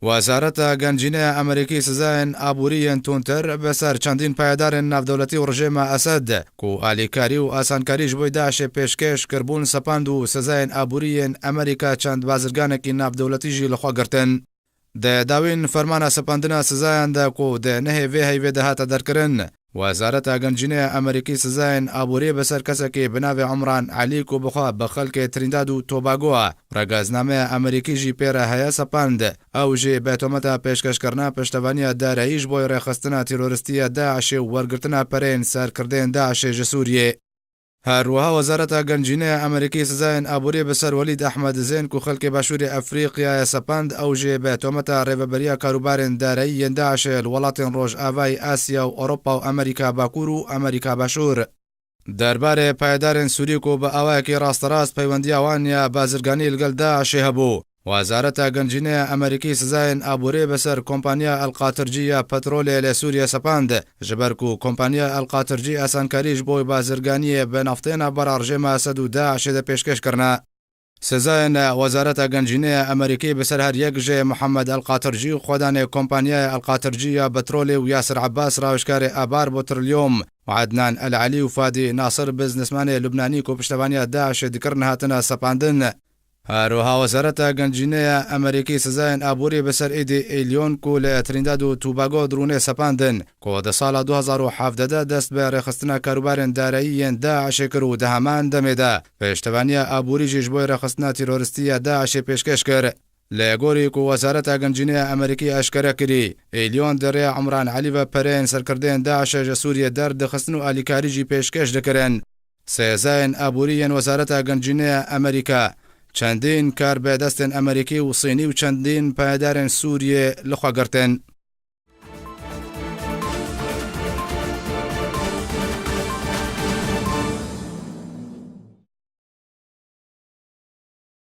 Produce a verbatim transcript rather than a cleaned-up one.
Wezareta Gencîneya Amerîkî sizayên aborî yên tundtir bi ser çendîn payedarên navdewletî û rejêma Esed ku alîkarî û asankarî ji bo DAIŞê pêşkêş kiribûn sepand û sizayên aborî yên Amerîka çend bazirganekî navdewletî jî li xwe girtin. Di dawîn fermana sepandina sizayan de ku di nehê vê heyvê de hate derkirin, Wezareta Gencîneya Amerîkî sizayên aboriyê bi ser kesekî bi navê Umran Elî ku bi xwe bi xelkê Trîndad û Tobago e, regeznameya Amerîkî jî pê re heye sepand, ew jî bi tometa pêşkeşkirina piştevaniya dareyî ji bo rêxistina teroristî ya DAIŞê û wergirtina pereyên serkirdeyên DAIŞê ji Sûriyê. Her wiha Wezareta Gencîneya Amerîkî sizayên aborî bi ser Welîd Ehmed Zên ku xelkê Başûrê Efrîqyayê sepand, ew jî bi tometa rêveberiya karûbarên dareyî yên DAIŞê li welatên Rojavayê Asya û Ewropa û Amerîka Bakur û Amerîka Başûr. Derbarê payedarên Sûrî ku bi awayekî rasterast peywendiya wan ya bazirganî li gel DAIŞê hebû, Wezareta Gencîneya Amerîkî sizayên aborî bi ser kompaniya El Qatircî ya petrolê li Sûriyê sepand, ji ber ku kompaniya El Qatircî asankarî ji bo bazirganiyê bi naftê navbera rejêma Esed û DAIŞê de pêşkêş kirine. Sizayên Wezareta Gencîneya Amerîkî bi ser her yek jê Muhammed El Qatircî, xwedanê kompanyaya El Qatircî ya petrolê û Yasir Abbas, rawêjkarê Abar Petroleum, û Ednan El Elî û Fadî Nasir, biznesmanê Lubnanî ku piştevaniya DAIŞê dikirin, hatine sepandin. Her wiha Wezareta Gencîneya Amerîkî sizayên aborî bi ser Îdî Îlyon ku li Trîndad û Tobago dirûnê sepandin, ku di sala du hezar û hevdeh de dest bi rêxistina karûbarên dareyî yên DAIŞê kir û di heman demê de pêştevaniya aborî jî ji bo rêxistina teroristî ya DAIŞê pêşkêş kir. Li gorî ku Wezareta Gencîneya Amerîkî eşkere kirî, Îlyon di rêya Umran Elî ve pereyên serkirdeyên DAIŞê ji Sûriyê derdixistin û alîkarî jî pêşkêş dikirin. Sêzayên aborî yên Wezareta Gencîneya Amerîka çendîn kar bi destên Amerîkî û Sînî û çendîn payedarên Sûriyê li xwe girtin.